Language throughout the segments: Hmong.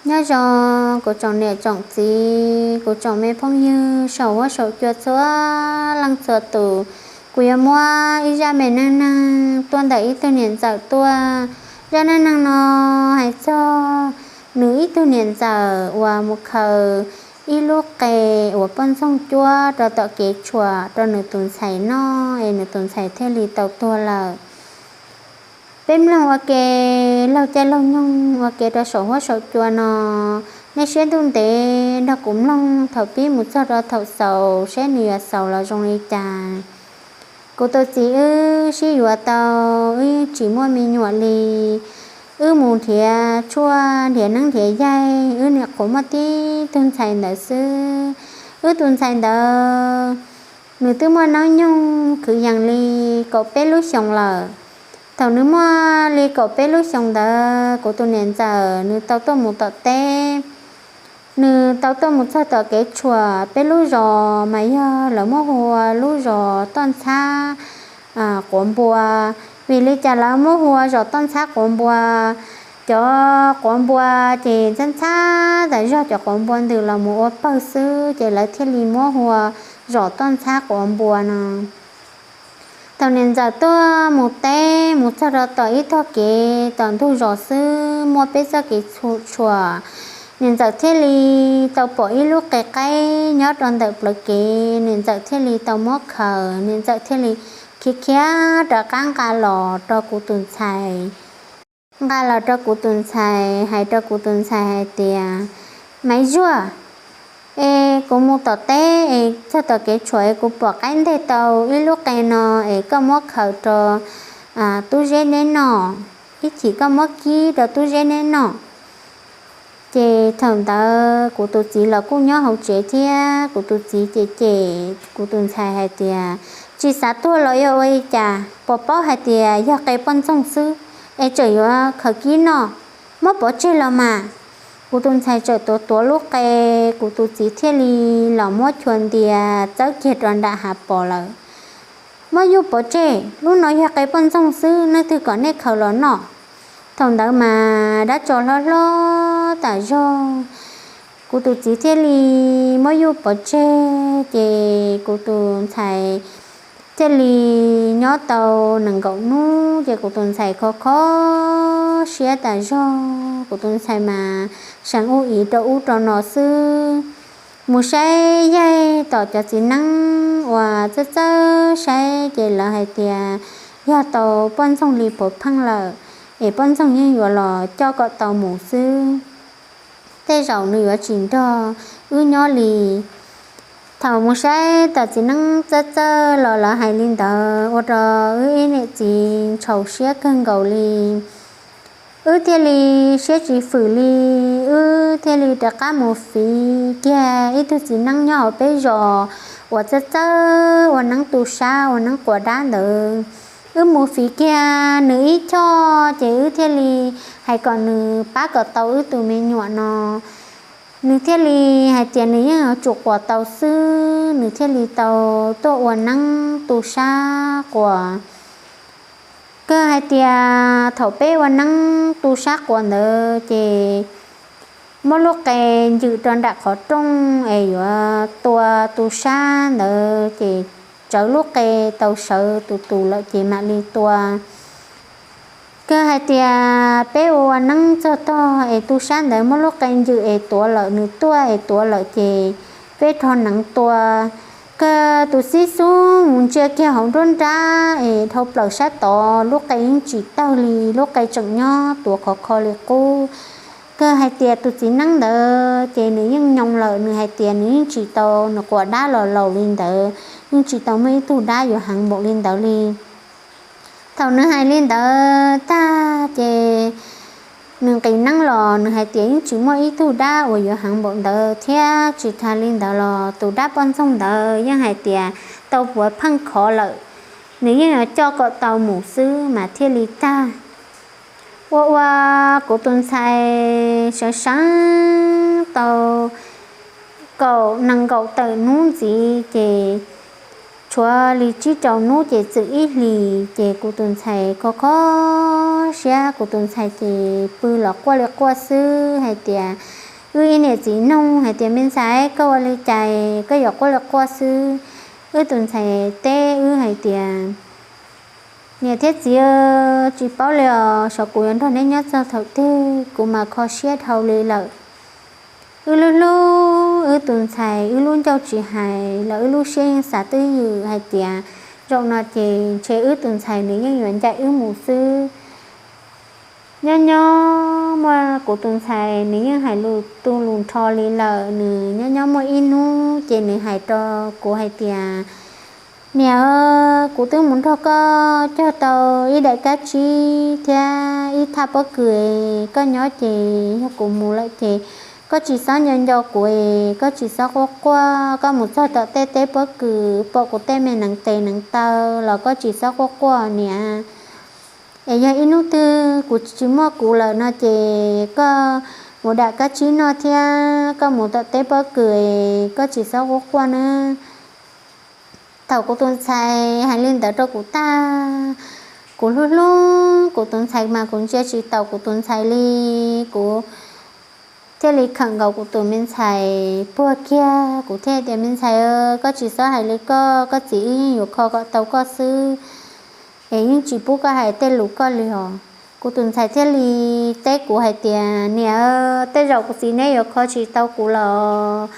Nyob zoo kuv tsoom niam tsoom txiv, kuv tsoom me phooj ywg saum huab saum cua txhua leej txhua tus. Kuv yuav muab ib zaj me neej neeg tuaj ntawm ib tug niam ntxawm tuaj. Zaj neej neeg no hais txog nws ib tug niam ntxawm uas mus khaws ib lub qe uas poj ntxoog cuab rau tom kev tshuam rau nws tus ntxhais noj es nws tus ntxhais thiaj li tau tuag lawm. Peb mloog ua ke laug caij laug nyoog ua ke rau saum huab saum cua no. Nej siab ntuj ntev nrog kuv mloog thaum pib mus txog rau thaum xaus saib nws yuav xaus los zoo li cas. Kuv tus txiv wb sib yuav tau, wb yeej tsis muaj me nyuam li. Wb mus nrhiav tshuaj nrhiav neeb nrhiav yaig, wb niam qhuav muaj tib tug ntxhais ntawd xwb. Wb tus ntxhais ntawd nws twb muaj hnub nyoog kwv yees li kaum peb lub xyoos lawm. Thaum nws muaj li kaum peb lub xyoos ntawd kuv tus niam ntxawm nws tau tuaj mus tom teb. Nws tau tuaj mus txog tom kev tshuam peb lub zos mas yog lawv muab hu ua lub zos toj ntxhab quav npua. Vim li cas lawv muab hu ua zos toj ntxhab quav npua? Cov quav npua ces ntxhab ntxhab tas zog, cov quav npua ntws los mus ua pawg xwb ces lawv thiaj li muab hu ua zos toj ntxhab quav npua no. Thaum niam ntxawm tuaj mus teb mus txog rau tom ib tog kev tom ntug zos xwb muaj peb txoj kev tshuam, niam ntxawm thiaj li tau pom ib lub qe qaib nyob rau ntawm plawv kev, niam ntxawm thiaj li tau muab khaws, niam ntxawm thiaj li khiav khiav rov qab nqa los rau kuv tus ntxhais. Nqa los rau kuv tus ntxhais, hais rau kuv tus ntxhais hais tias, Maiv Zuag, es kuv mus tom teb es txog tom kev tshuam es kuv pom qaib nteg tau ib lub qe no es koj muab khaws rau tub zeb neb noj, ib chim koj muab kib rau tub zeb neb noj. Ces thaum ntawd kuv tus txiv los kuj nyob hauv tsev thiab, kuv tus txiv cem cem kuv tus ntxhais hais tias, Tsis xav tuag los yog ua li cas? Puas paub hais tias yog qe poj ntxoog xwb es tseem yuav khaws kib noj? Muab pov tseg los mas. Kuv tus ntxhais txawm tuav tuav lub qe, kuv tus txiv thiaj li los muab chua ntias txawb kiag rau nram hav pos lawm. Muab yuj pov tseg, lub no yog qe poj ntxoog xwb, leej twg kom nej khaws los noj? Thaum ntawd mas dab tsov hlob hlob tas zog, kuv tus txiv thiaj li muab yuj pov tseg. Ces kuv tus ntxhais thiaj li nyob tau nees nkaum hnub ces kuv tus ntxhais kho kho siab tas zog. Kuv tus ntxhais mas seev ub ib rau ub rau no xwb. Mus saib yaig tom cov txiv neeb uas txawj txawj saib ces lawv hais tias yog tau poj ntxoog li puav pheej lawm, es poj ntxoog yeej yuav los coj kom tau mus xwb. Tej zaum nws yuav tsis nrog wb nyob li. Thaum mus saib tom txiv neeb txawj txawj los lawv hais li ntawd ua rau wb ib niam txiv ntxhov siab kawg nkaus li. Wb thiaj li siab tsis fwm li, wb thiaj li rov qab mus fiv kiag ib tug txiv neeb nyob hauv peb zos uas txawj txawj ua neeb tu sab ua neeb quas dab ntawd. Wb mus fiv kiag nws ib choj ces wb thiaj li hais kom nws pab kom tau wb tus me nyuam no. Nws thiaj li hais tias nws yeej yuav tsum quas tau xwb, nws thiaj li tau tuaj ua neeb tu sab quas. Kawg hais tias thaum peb ua neeb tu sab quas ntawd ces muab lub qe ncws rau nram qhov rooj es yuav tua tu sab ntawd ces tsawv lub qe tau sawv tus tus lawm ces mam li tua. Kawg hais tias peb ua ua neeb txog tog es tu sab ntawd muab lub qe ncws es tuav lawm, nws tuaj es tuav lawm ces peb rho neev tua. Kawg tus xib xub mus ntsia kiag hauv nruab nrab es dhau plaws sab tod lub qe yeej tsis tawg li, lub qe tseem nyob tuav khov kho li qub. Kawg hais tias tus txiv neeb ntawd ces nws yeej nyoo lawm, nws hais tias nws yeej tsis tau, nws quas dab los laus li ntawd, yeej tsis tau muaj ib tug dab yuav heev npaum li ntawd li. Thaum nws hais li ntawd tag ces nws nqis neeb los nws hais tias yeej tsis muaj ib tug dab uas yuav heev npaum ntawd thiab tsis tas li ntawd los tus dab poj ntxoog ntawd yeej hais tias tau puav pheej khov lawm, nws yeej yuav coj kom tau mus xwb mas thiaj li tag. Ua ua kuv tus ntxhais sawv seev tau kaum nees nkaum tawm hnub ntxiv ces tshuav li tsib rau hnub ces txwm ib hlis ces kuv tus ntxhais kho kho siab, kuv tus ntxhais ces pw los quaj li quaj xwb hais tias, wb ib niam txiv nug hais tias, me ntxhais, koj ua li cas koj yuav quaj li quaj xwb? Wb tus ntxhais teb wb hais tias, niam thiab txiv, tsis paub li os, xyov kuv yuav nrog neb nyob txog thaum twg, kuv mas kho siab dhau li lawm. Wb lub hlub wb tus ntxhais, wb lub ncauj tsis hais los wb lub siab yeej xav twj ywm hais tias, zaum no ces ntshe wb tus ntxhais nws yeej yuav ncaim wb mus xwb. Nyob nyob muaj kuv tus ntxhais nws yeej hais lus tu lus nrho li lawm, nws nyob nyob muaj ib hnub ces nws hais rau kuv hais tias, niam, kuv twb mus nrog koj cog tau ib daim kab tsib thiab ib thaj pob kws, koj nyob ces yog kuv mus lawm ces koj tsis txhob nco nco kuv, koj tsis txhob quaj quaj, koj mus txog tom tej teb pob kws pom kuv tej me neev tes neev taw los koj tsis txhob quaj quaj niam. Es yog ib hnub twg kuv tsis muaj kuv lawm no ces koj mus dam kab tsib noj thiab koj mus tom teb pob kws, koj tsis txhob quaj quaj nawb. Thaum kuv tus ntxhais hais li ntawd rau kuv tag, kuv hlub hlub kuv tus ntxhais mas kuv ntsia tsis taus kuv tus ntxhais li. Kuv thiaj li khawm nkaus kuv tus me ntxhais puag kiag, kuv thiaj tias, me ntxhais, koj tsis txhob hais li koj, koj txiv wb yeej yuav kho kom tau koj xwb, es yeej tsis pub koj hais tej lus koj li os. Kuv tus ntxhais thiaj li teb kuv hais tias, niam, tej zaum kuv txiv neb yuav kho tsis tau kuv los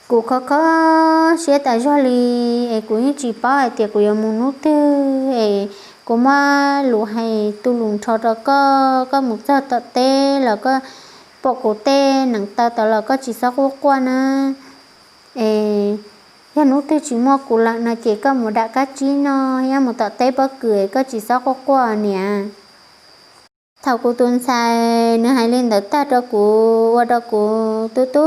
kuv kho kho siab tas zog li, es kuv yeej tsis paub hais tias kuv yuav mus hnub twg, es kuv muab lus hais tu lus nrho rau koj, koj mus txog tom teb los koj pom kuv tej neev taw tod los koj tsis txhob quaj quaj na. Es yog hnub twg tsis muaj kuv lawm no ces koj mus dam kab tsib noj thiab mus tom teb pob kws, koj tsis txhob quaj quaj niam. Thaum kuv tus ntxhais nws hais li ntawd tag rau kuv, ua rau kuv tu tu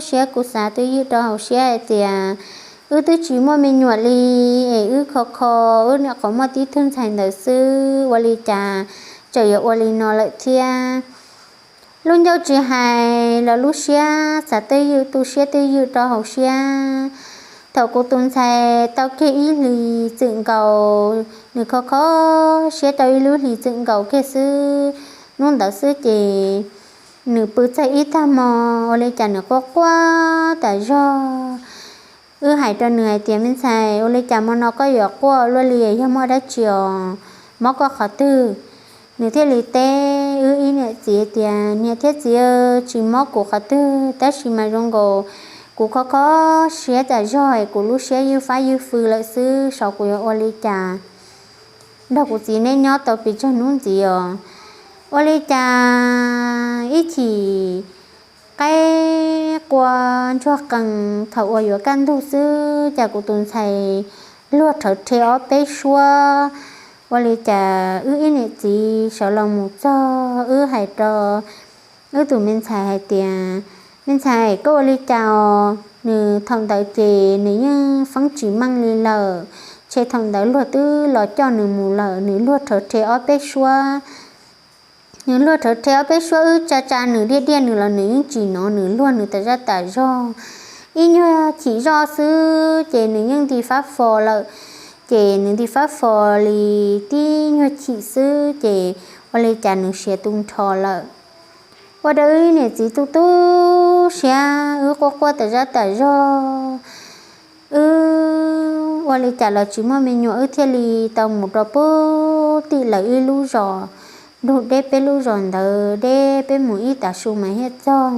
siab, kuv xav twj ywm rau hauv siab hais tias, wb twb tsis muaj me nyuam li, es wb kho kho wb niam qhov muaj tib tug ntxhais ntawd xwb, ua li cas tseem yuav ua li no lawm thiab. Lub ncauj tsis hais los lub siab xav twj ywm, tu siab twj ywm rau hauv siab. Thaum kuv tus ntxhais tau kiag ib hlis txwm nkaus, nws kho kho siab tau ib lub hlis txwm nkaus kiag xwb, hnub ntawd xwb ces nws pw txog ib tag hmo, ua li cas nws quaj quaj tas zog. Wb hais rau nws hais tias, me ntxhais, ua li cas hmo no koj yuav quaj luaj li, yog muaj dab tsi os, mob koj qhov twg? Nws thiaj li teb wb ib niam txiv tias, niam thiab txiv, tsis mob kuv qhov twg, tab sis mas zoo nkaus kuv kho kho siab tas zog es kuv lub siab ywj fab ywj fw lawm xwb, xyov kuv yuav ua li cas nrog kuv txiv neb nyob tau pes tsawg hnub ntxiv os. Ua li cas ib chim qaib qua ntsuag qees, thaum uas yuav kaj ntug xwb cas kuv tus ntxhais luag rhawv rhe ob peb suab. Ua li cas wb ib niam txiv sawv los mus txog, wb hais rau wb tus me ntxhais hais tias, me ntxhais, koj ua li cas os? Nws thaum ntawd ces nws yeej feeb tsis meej li lawm, ntshe thaum ntawd luag twb los coj nws mus lawm, nws luag rhawv rhe ob peb suab. Nws luag rhawv rhe ob peb suab, wb tsa tsa nws diaj diaj nws los nws yeej tsis hnov, nws luag nws tas zaj tas zog. Ib nyuag chim zoj xwb ces nws yeej nti fab fo lawm. Ces nws nti fab fo li tib nyuag chim xwb ces ua li cas nws siav tu nrho lawm. Ua rau wb niam txiv tu tu siab, wb quaj quaj tas zaj tas zog. Wb ua li cas los tsis muaj me nyuam, wb thiaj li tau mus rau puag tim lawv ib lub zos, nrug deb peb lub zos ntawd deb peb mus ib tav su mas thiaj txog.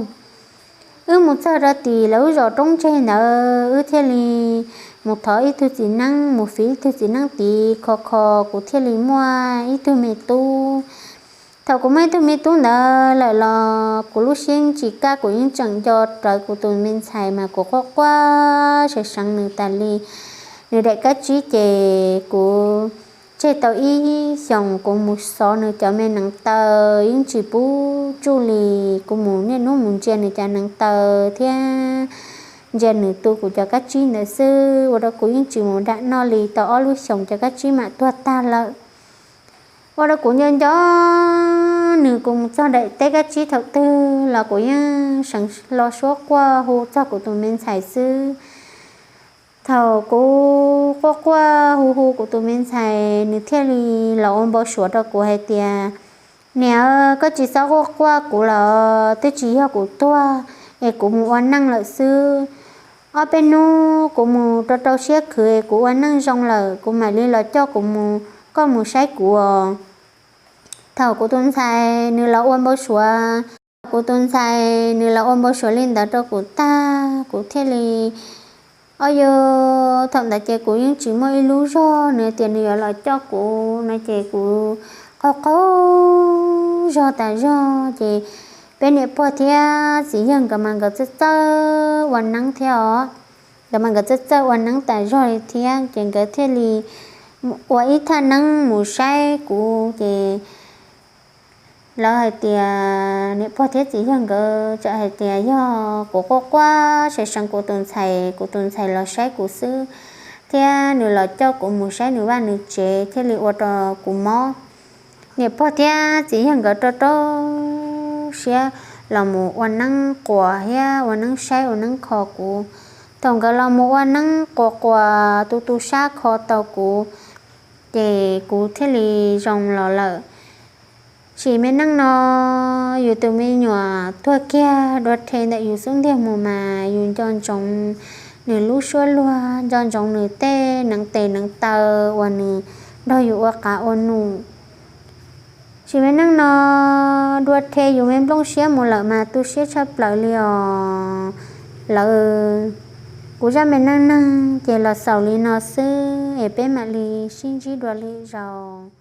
Wb mus txog rau tim lawv lub zos roob ntseg ntawd, wb thiaj li mus thov ib tug txiv neeb, mus fiv ib tug txiv neeb tid kho kho, kuv thiaj li muaj ib tug me tub. Thaum kuv muaj ib tug me tub ntawd lawm los kuv lub siab tsis kaj, kuv yeej tseem nco rawv kuv tus me ntxhais mas kuv quaj quaj seev seev nws tas li. Nws daim kab tsib ces kuv tseg tau ib xyoos, kuv mus xov nws cov me neev taw yeej tsis pub tsuj li. Kuv mus niaj hnub mus ntsia nws cov neev taw thiab ntsia nws tu kuv cov kab tsib ntawd xwb, ua rau kuv yeej tsis mus dam noj li tau ob lub xyoos cov kab tsib mam tuag tag lawm. Ua rau kuv nco nco nws, kuv mus txog daim teb kab tsib thaum twg los kuv yeej seev los suab quaj hu txog kuv tus me ntxhais xwb. Thaum kuv quaj quaj hu hu kuv tus me ntxhais, nws thiaj li los ua npau suav rau kuv hais tias, Niam, koj tsis txhob quaj quaj kuv lawm, twb tsis yog kuv tuag, es kuv mus ua neej lawm xwb. Ob peb hnub kuv mus rau rau siab khwv es kuv ua neej zoo lawm, kuv mam li los coj kuv mus, koj mus saib kuv os. Thaum kuv tus ntxhais nws los ua npau suav, thaum kuv tus ntxhais nws los ua npau suav li ntawd rau kuv tag, kuv thiaj li, o yog thaum ntawd ces kuv yeej tsis muaj ib lub zog, nws tias nws yuav los coj kuv no ces kuv qaug qaug zog tas zog. Ces peb niam pog thiab txiv yawg nkawd mas nkawd txawj txawj ua neeb thiab os, nkawd mas nkawd txawj txawj ua neeb tas zog li thiab, ces nkawd thiaj li ua ib thaj neeb mus saib kuv. Ces lawv hais tias, niam pog thiab txiv yawg nkawd txawm hais tias yog kuv quaj quaj seev seev kuv tus ntxhais, kuv tus ntxhais los saib kuv xwb, thiab nws los coj kuv mus saib nws vaj nws tsev thiaj li ua rau kuv mob. Niam pog thiab txiv yawg nkawd rau rau siab los mus ua neeb quas thiab ua neeb saib ua neeb kho kuv. Thaum nkawd los mus ua neeb quas quas tu tu sab kho tau kuv, ces kuv thiaj li zoo los lawm. Sim me neej no yus tus me nyuam tuag kiag dua rhe ntawm yus xub ntiag mus mas yus nco ntsoov nws lub suab luag, nco ntsoov nws tej neev tes neev taw uas nws nrog yus ua qav ua num. Sim me neej no dua rhe yus me nplooj siab mus lawm mas tu siab tshaj plaws li os. Lawv, kuv zaj me neej neeg ces los xaus li no xwb es peb mam li sib ntsib dua lwm zaus.